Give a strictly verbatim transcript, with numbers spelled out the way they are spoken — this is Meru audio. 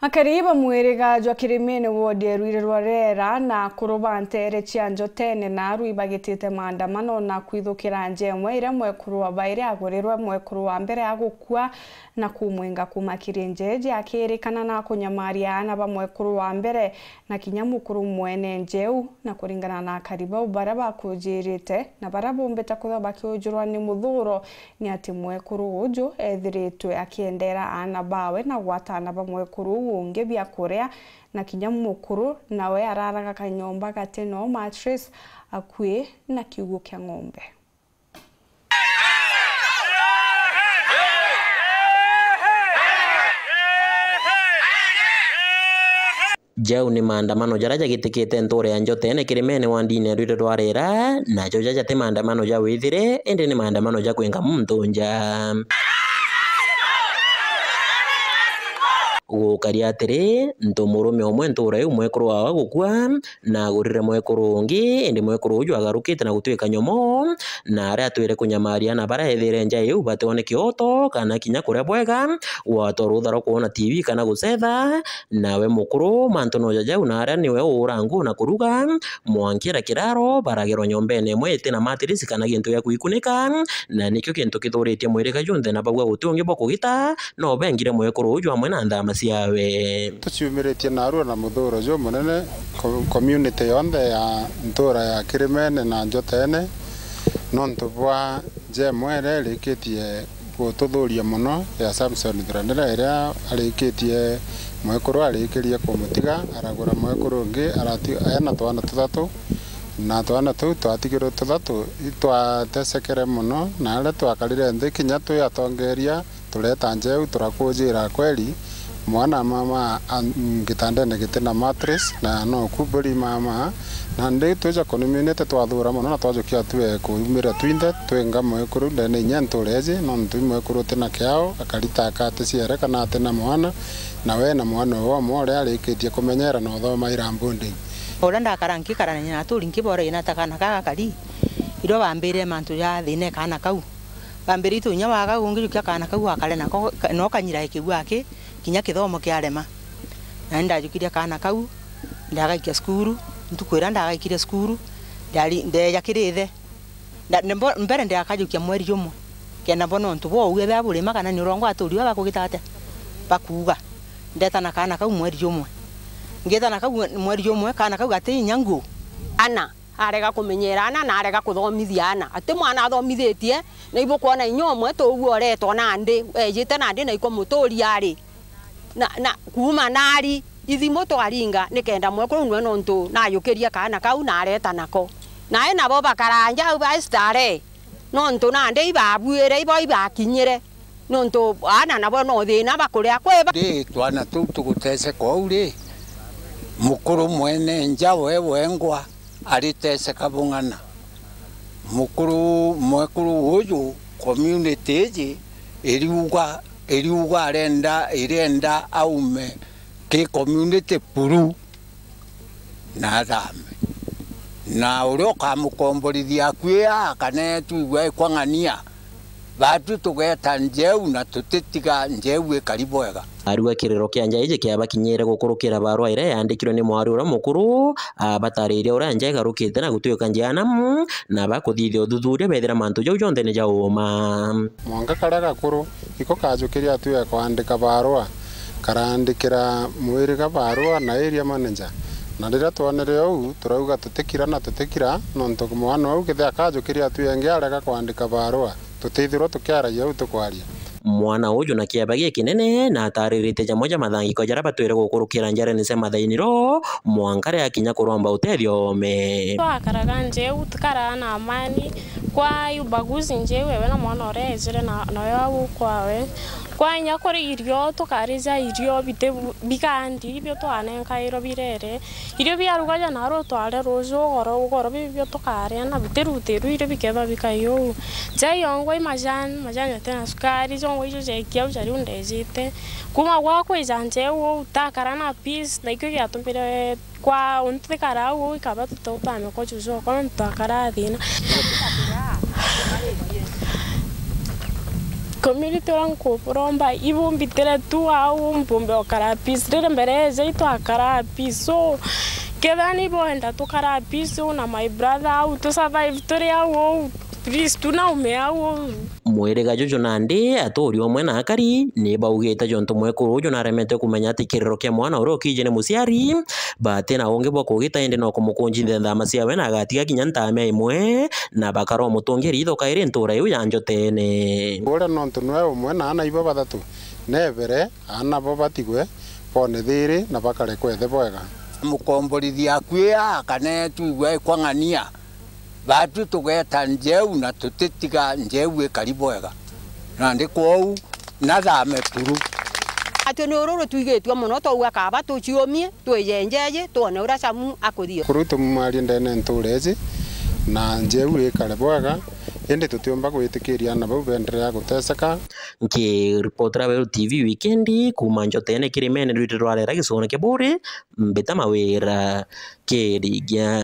Akari ba mwiriga jwa Kirimene wodi ya Rwiri rwa Rera na akuru ba nteere cia Njotene naarua ibagitite maandamano na kwithukira nja imwe iria mwekuru wa bairi agurirwe mwekuru wa mbere agukua na kumwinga kuuma kiri nja iji akirikana na kunyamaria aana ba mwekuru wa mbere na kinya mukuru mwene nja iu. Na kuringana na akari bau baria bakujirite na baria bombite kwithirwa bakiujurwa ni muthuuro, ni ati mwekuru uju ethiritwe akiendeera aana bawe na gwata aana ba mwekuru uu ungi biakuria, na kinya mukuru nawe araraga kanyomba gati no mattress akui na kiugũ kia ng'ombe. Jau ni maandamano jaria jagitikite ntuura ya Njotene Kirimene wandine ya Rwiri rwa Rera, najo jaja ti maandamano ja withire, indi ni maandamano ja kwinga muntu nja. Gukaria atiri, ntu murume umwe ntuura iu mwekuru wawe gukua, na agurire mwekuru ungi, indi mwekuru uju agarukite na gutwika nyomo, na aria atwire kunyamaria na baria ethire nja iu batione kioto kana kinya kuria bwega, gwatwa rutha rwa kwona T V kana gucetha, nawe mukuru, mantu no ja jau, na aria niwe uura nguu na kuruga, mwanki era kiraro, baragerwa nyombene imwe iti na matirisi kana gintu gia kwikunika, na nikio kintu kithuritie mwiriga junthe na bauga guti ungi bwa kugita, no bengire mwekuru uju amwe na nthama ciawe. Tuciumiritie narua na muthuuro jumunene ko-, community yonthe ya ntuura ya Kirimene na Njotene, nontu bwa nja imwe iria irikitie gututhuria mono ya Samson Thuranira, iria arikitie mwekuru, arikirie kumutiga, aragura mwekuru ungi, arati-, ena twana tuthatu, na twana tuu twatigirwe tuthatu itwatesekere mono, na aria twakarire nthi kinya twi atongeria, tureta nja iu, turakujira kweli, mwana mama a-, gitandene giti na mattress, na no ku buri mama, na ndi twija community twathura mono, na twajukia tue kuumira twinthe twinga mwekuru ndene inya ntuura iji, nontu i mwekuru uti na kiao, akarita akaticiere kana ati na mwana, na we na mwana uwe umwe uria arikitie kumenyera na uthomaira boarding. Uria ndakara nkikarania na aturi nkiboragia na ta kaana ka gakari, irio bambirire mantu ja thina e kaana kau. Bambirite inya waga ungi jukia kaana kau akare nako, ka-, no kanyira ikigua aki, kinya kithomo kiarema. Na ni ndajukirie kaana kau, ndagaikia cukuru, ntuku iria ndagaikire cukuru, ndari-, ndeeja kiri ithe. Nda-, nde-, mbo-, mbere ndakajukia mweri jumwe, kenda mbona untu bwa uge bia burima kana ni urongo aturi ba bakugita atia, bakuuga. Ndeta na kaana kau mweri jumwe. Ngita na kau mweri jumwe, kaana kau gati inya nguu. Ana. Arega kumenyera ana na arega kuthomithia ana. Ati mwana athomithitie, na ibukwona inya umwe tuugu oretwa nandi, ejite nandi na ikumuturia ari. Na, na kuuma nari, ithimu twaringa, nikenda mwekuru nwe nontu najukirie kaana kau na areta nako. Nae nabo bakara nja au ba starehe, nontu nandi ibabuire, ibo ibakinyire. Nontu aana nabo no thina bakuria kwi ba- Ri twana tuu tuguteceka uu ri, mukuru mwene nja we wengwa ariteceka bung'ana. Mukuru, mwekuru uju, community iji iriuga, iriuga arenda, irenda aume ki community buru. Na athame. Na uria ukamukomborithia akui aa, kana etu igua ikwang'ania, batu tugeta nja iu na tutitiga nja iu ikari bwega. Arua kiriro kia nja iji kiabakinyire gukurukira barua iria yaandikirwe ni mwari uria mukuru, abataririe uria nja igarukite na gutuika njiana, na bakuthithia uthuthuria bethira mantu jau jonthe ni ja uma. Mwanka karia gakuru, iko kajukirie atue kwandika barua, karaandikira mwiriga barua na area manager. Na riria twonere uu, turauga tutikira na tutikira, nontu mwana uu kethira akajukirie atue engi arega kwandika barua, tutithirwa tukiaragia uu tukwaria. Mwana uju na kieba gikinene na ataririte jamwe ja mathangiko jaria batwire gukurukira njarene cia mathainiro, mwanka riakinya kuromba utethio oome. Twakaraga nja iu, tukaraa na amani. Kwa ubaguzi nja iu, ewe na mwana uria ejire na, nawe au kwawe. Kwa inya kuri irio, tukarija irio biti bu-, bigandi, ibio twanenkairwe birere. Irio biarugaja naru tware ruju ugoro, ugoro bibio tukaria, na bitirutirwe irio bikethwa bikai uu. Nja iongwa i majani, majani jati na sukari, jongwa ijo jekia au ja riu ndejite. Kuma gwa kwija nja iu, utakara na peace, na ikio giatumire Kwa untu thikara au, au ikaba tutautamia kwa juju okwa nontu twakara thina. Community uria nkuburomba ibumbitire tu au, mpumbe ukara peace. Riri mbere eja itwakara peace. So, kethira ni iboenda tukara peace, u na my brother au, tu survive turi au ou, please, tu naume au ou. Mwiriga juju nandi, aturi umwe na akari, ni baugite jontu mwekuru uju naremete kumenya ati kiriro kia mwana uria ukiji ni muciari, bati na ungi bwa kugita, indi no kumukunjithia nthama ciawe na agatiga kinya ntamia imwe, na bakara umutungia ritho kairi ntura iu ya Njotene. Uria nontu nwe umwe na ana ibo bathatu, nebere ana bo batigwe bone thiri na bakare kwethe bwega. Mukomborithia akuia kana tuigua ikwa ng'ania, batu tugeta njeu na tutitiga njeu ikari bwega. Nandi kwou nathame kuru. Atwi ni ururu twigitue mono, twauga kaba tuciumie, twijenjeji, twone uria Camu akuthio. Kuru tumumarie ndene ntura iji, na njeu ikare bwega, indi tutiumba gwitikiria ana bau benderea guteseka. Nkiripotera Weru T V wikendi, kuuma Njotene Kirimene, rwiri rwa Rera gicigone kia Buri, mbita Mawira Kirigia.